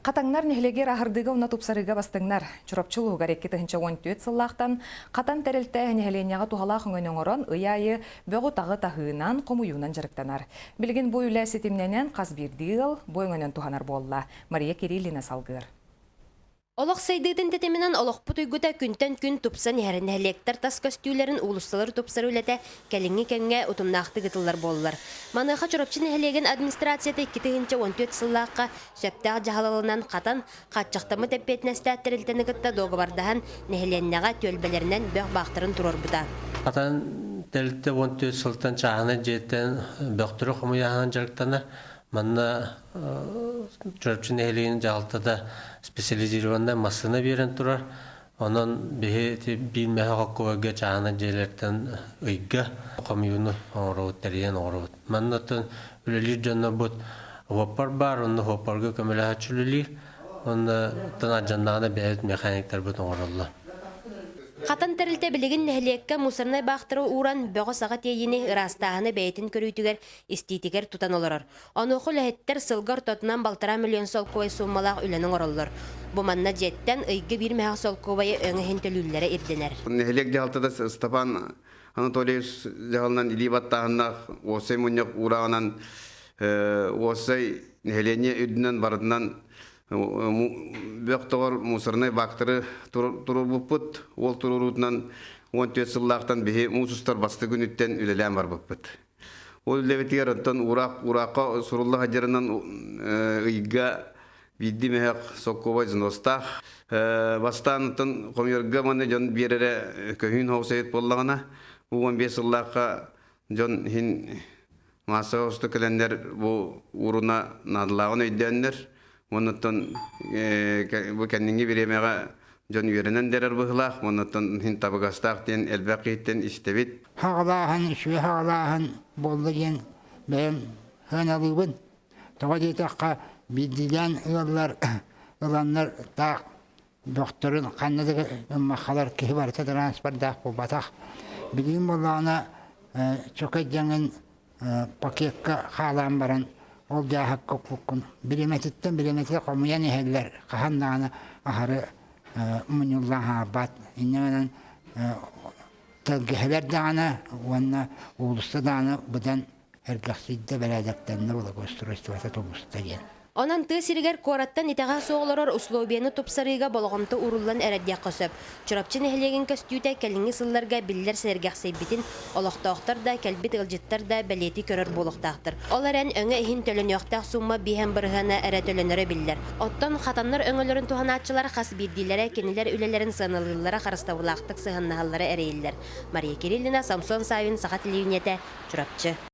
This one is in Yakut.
Хатаҥнар нэһилиэгэр аһардыыга уонна тупсарыыга бастыҥнар. Чурапчы улууһугар 2014 сыллаахтан Хатан тэрилтэ нэһилиэнньэҕэ туһалаах өҥөнү оҥорон ый аайы бөҕү-таҕы таһыынан, хомуйуунан дьарыктанар. Билигин бу үлэ ситимнэнэн хас биирдии ыал бу өҥөнөн туһанар буолла. Мария Кириллина салгыыр. Олох сайдыытын тэтиминэн олохпут уйгута күнтэн күн тупсан иһэр. Нэһилиэктэр тас көстүүлэрин, уулуссалары тупсарыы үлэтэ кэлиҥҥи кэмҥэ утумнаахтык ыытыллар буоллулар. Маныаха Чурапчы нэһилиэгин администрацията 2014 сыллаахха сөптөөх дьаһал ылынан хатан, хааччахтаммыт эппиэтинэстээх тэрилтэни кытта дуогабардаһан, нэһилиэнньэҕэ түөлбэлэринэн бөх баахтарын туруорбута. Хатан тэрилтэ 14 сылтан чааһынай дьиэттэн бөхтөрү хомуйааһынан дьарыктанар. Манна Чурапчы нэһилиэгин дьаһалтата специализированнай массыына биэрэн турар. Онон биһи ити биир мэһэ холкуойга чааһынай дьиэлэртэн ыйга хомуйууну оҥоробут, тэрийэн оҥоробут. Манна оттон үлэлиир дьоннорбут уоппар баар, онно уоппарга көмөлөһөөччү үлэлиир. Онно оттон алдьаннаҕына бэйэбит механиктарбыт оҥороллор. Хатан тэрилтэ билигин нэһилиэккэ мусорнай баахтары ууран, бөҕө-саҕа тиэйиини, ыраастааһыны бэйэтин көрүүтүгэр, истиитигэр тутан олорор. Онуоха үлэһиттэр сылга ортотунан балтараа миллион солкуобай сууммалаах үлэни оҥороллор. Бу манна дьиэттэн ыйга биир мөһөөх солкуобайы өҥ иһин төлүүллэрэ ирдэнэр. Нэһилиэк дьаһалтата Степан Анатольевич дьаһалынан илии баттааһыннаах уопсай мунньах уурааҕынан уопсай нэһилиэнньэ үрдүнэн барытынан бөх тоҕор мусорнай бактары туруорбуппут. Ол туруоруутунан 14 сыллаахтан биһи муус устар бастакы күнүттэн үлэлээн барбыппыт. Ол үлэбитигэр оттон ураах ураахха сурулла сылдьарынан ыйга биирдии мөһөх соккуобай взностаах. Бастаан оттон хомуйарга манна дьон биэрэрэ көһүүн хоусайыт буоллаҕына, бу 15 сыллаахха дьон иһин маассаҕа усту кэлэннэр бу ууруна наадалааҕын өйдөөннөр, уонна бу кэнниҥҥи бириэмэҕэ дьон үөрэнэн дэрэр быһыылаах, уонна иһин табыгастаах диэн элбэх киһиттэн истэбит. Хаҕалааһын, үчүгэй хаҕалааһын буолла диэн бэйэм сыаналыыбын. Тоҕо диэтэххэ, биирдиилээн ыаллар ыланнар таах бөхтөрүн ханна да гыммаххалар киһи барыта транспордаах буолбатах. Билигин буоллаҕына чөкө дьаҥын пакекка хаалаан баран ол дьааһыкка укпуккун бириэмэтиттэн бириэмэтигэр хомуйан иһэллэр хаһан даҕаны аһары мунньуллан хаалбат инньэ гынан тэлгэһэлэр даҕаны уонна уулусса даҕаны быдан эргэхсийдэ бэрээдэктэннэ благоустройствота тубуста диэн. Онон тыа сиригэр куораттан итэҕэһэ суох олорор условиены тупсарыыга болҕомто ууруллан эрэр диэххэ сөп. Чурапчы нэһилиэгин көстүүтэ кэлиҥҥи сылларга биллэр сэргэхсийбитин олохтоохтор да, кэлбит ыалдьыттар да бэлиэтии көрөр буолуохтаахтар. Ол эрэн, өҥө иһин төлөнүөхтээх суумма биэһэн бырыһыана эрэ төлөнөрө биллэр. Оттон хатаннар өҥөлөрүн туһанааччылар хас биирдиилэрэ кинилэр үлэлэрин сыаналыыллара харыстабылаахтык сыһыаннаһаллара эрэйиллэр. Мария Кириллина, Самсон Савин, Саха телевидениетэ, Чурапчы.